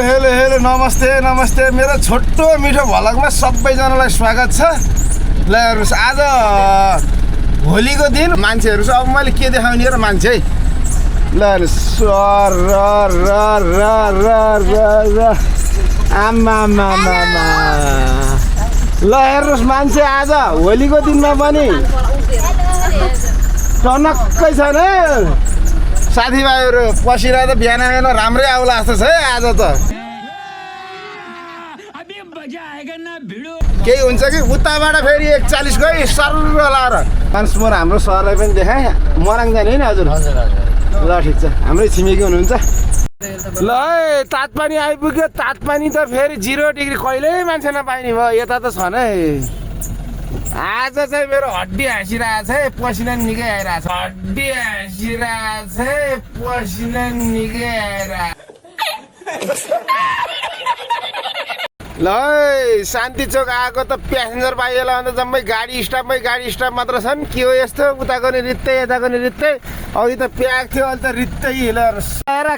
Hello hello नमस्ते नमस्ते मेरो छोटो मिठो भ्लगमा सबैजनालाई स्वागत छ। ल हेर्नुहोस् आज होलीको दिन मान्छेहरू चाहिँ अब मैले के देखाउने र मान्छे ल हेर्नुहोस् आमा ल हेर्नुहोस् मान्छे आज होलीको दिनमा पनि टनक्कै छ नि साथीभाइहरू। पसिरा त बिहान राम्रै आउला जस्तो छ है आज त। केही हुन्छ कि उताबाट फेरि 41 गई सर्र लाएर ट्रान्सफर हाम्रो सरलाई पनि देखाएँ। मराङ जाने होइन हजुर? ल ठिक छ, हाम्रै छिमेकी हुनुहुन्छ। ल है तातपानी आइपुग्यो। तातपानी त फेरि 0 डिग्री कहिल्यै मान्छे नपाइने भयो। यता त छ नै। आज चाहिँ मेरो हड्डी हाँसिरहेको छ है, पसिना निकै आइरहेको छ। हड्डी हाँसिरहेको छ है, पसिना निकै आइरहेको। ल है शान्ति चोक आएको त प्यासेन्जर पाइएला अन्त जम्मै गाडी स्टाफ मात्र छन्। के हो यस्तो? उताको नि रित्तै यताको नि रित्तै। अघि त प्याक थियो, अहिले त रित्तै हिँडेर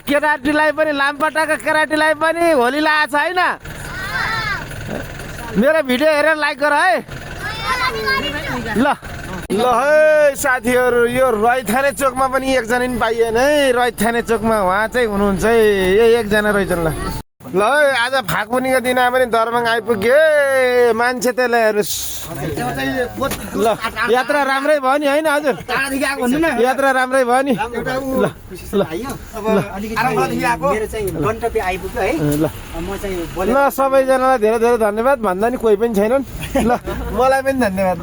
केटाटीलाई पनि लामपटाको केटाटीलाई पनि होली लागेको छ होइन? मेरो भिडियो हेरेर लाइक गर है। ल ल है साथीहरू, यो रैथाने चोकमा पनि एकजना नि पाइएन है। रैथाने चोकमा उहाँ चाहिँ हुनुहुन्छ है, यही एकजना रहेछन्। ल है आज फागुनीको दिनमा पनि दरबाङ आइपुग्यो। मान्छे त हेर्नुहोस्। ल यात्रा राम्रै भयो नि होइन हजुर? यात्रा राम्रै भयो नि। ल सबैजनालाई धेरै धेरै धन्यवाद भन्दा नि कोही पनि छैनन्। ल मलाई पनि धन्यवाद।